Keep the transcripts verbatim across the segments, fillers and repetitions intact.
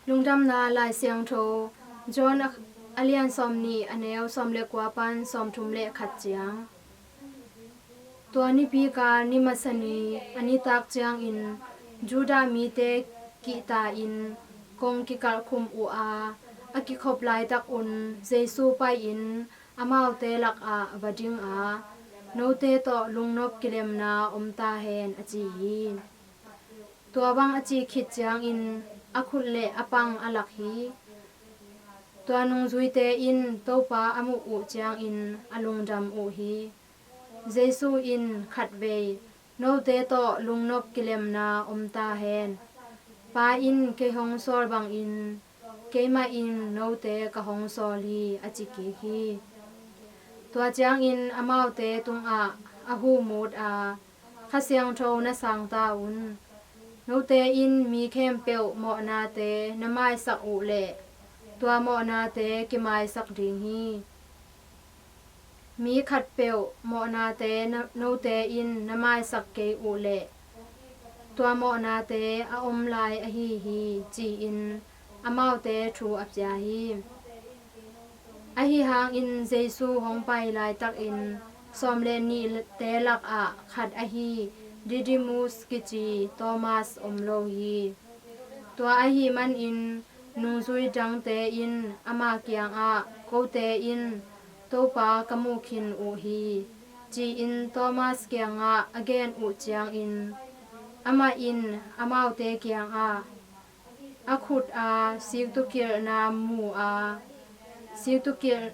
Lungdamna Lai Siangtho, John a, a lian sawmnih, a neu sawm le kua pan sawmthum le khat ciang. Tua nipi kal ni masa ni a nitak ciangin Judah mite kihta-in kong kikalhkhum uh a, a kikhop laitak un Jesu pai-in amaute lakah va ding a, "Note tawh lungnop kilemna om ta hen," a ci hi. Tua bang a cih khit ciangin a khut le a pang a lak hi. Tua nungzuite in Topa a muh uh ciangin a lungdam uh hi. Jesu in khatvei, "Note tawh lungnop kilemna om ta hen. Pa in kei hong sawl bangin keimah in note ka hong sawl hi," a ci kik hi. Tua ciangin amaute tungah a hu mut a, "Kha Siangtho na sang ta un. Note in mi khempeuh mawhnate na maisak uh leh tua mawhnate kimaisak ding hi. Mi khatpeuh mawhnate na, note in na maisak kei uh leh tua mawhnate a om lai ahi hi," ci-in amaute thu a pia hi. Ahi hangin Jesu hong pai laitakin sawm le nihte lakah khat ahi Didymus kici Thomas om lo hi. Tua ahih manin nungzui dangte in ama kiangah, "Kote in Topa ka mu khin uh hi," ci-in Thomas kiangah a gen uh ciangin amah in amaute kiangah a khut a siktukilhna mu a, siktukilh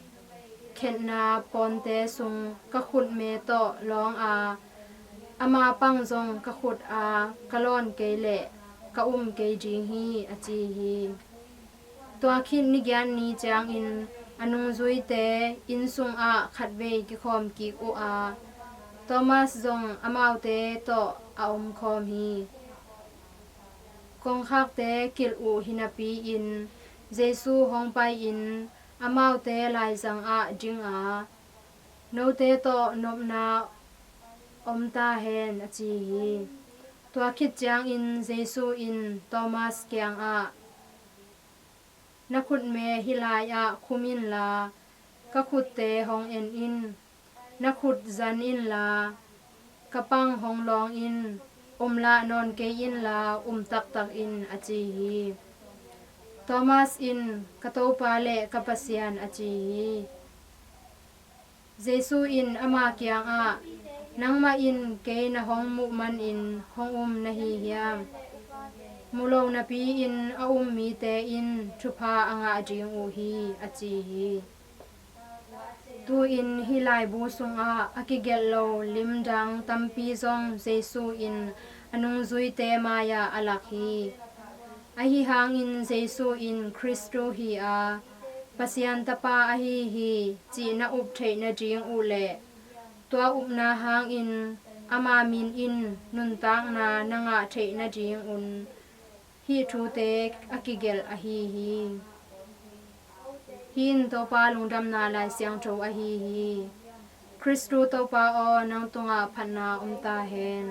khetna pawnte sung ka khutme tawh lawng a, ama pang zong ka khut a ka lawn kei leh ka um kei ding hi, a ci hi. Tua khit ni giat ni ciangin a nungzuite inn sungah khatvei kikhawm kik uh a, Thomas zong amaute tawh a omkhawm hi. Kongkhakte kilh uh hi napi-in Jesu hong pai-in amaute laizang ah ding a, "Note tawh nopna om ta hen," a ci hi. Tua khit ciangin Jesu in Thomas kiangah, "Na khutme hih lai-ah khum inla, ka khutte hong en in. Na khut zan inla, ka pang hong lawng in. Umlah nawn kei inla, um taktak in," a ci hi. Thomas in, "Ka Topa le ka Pasian," a ci hi. Jesu in ama kiangah, "Nangmah in kei na hong muh manin hong um na hi hiam? Mu lo napi-in a um mite in thupha a ngah ding uh hi," a ci hi. Tu-in hih laibu sungah a kigelh lo lim dang tampi zong Jesu in a nungzuite mai-ah a lak hi. Ahi hangin Jesu in Khristu hi a, Pasian Tapa ahi hi cih na up theih nading uh le tua upna hangin ama min in nuntakna na ngah theih nadingun hih thute a kigelh ahi hi. Hih in Topa Lungdamna Lai Siangtho ahi hi. Khristu Topa aw, nang tungah phatna om ta hen.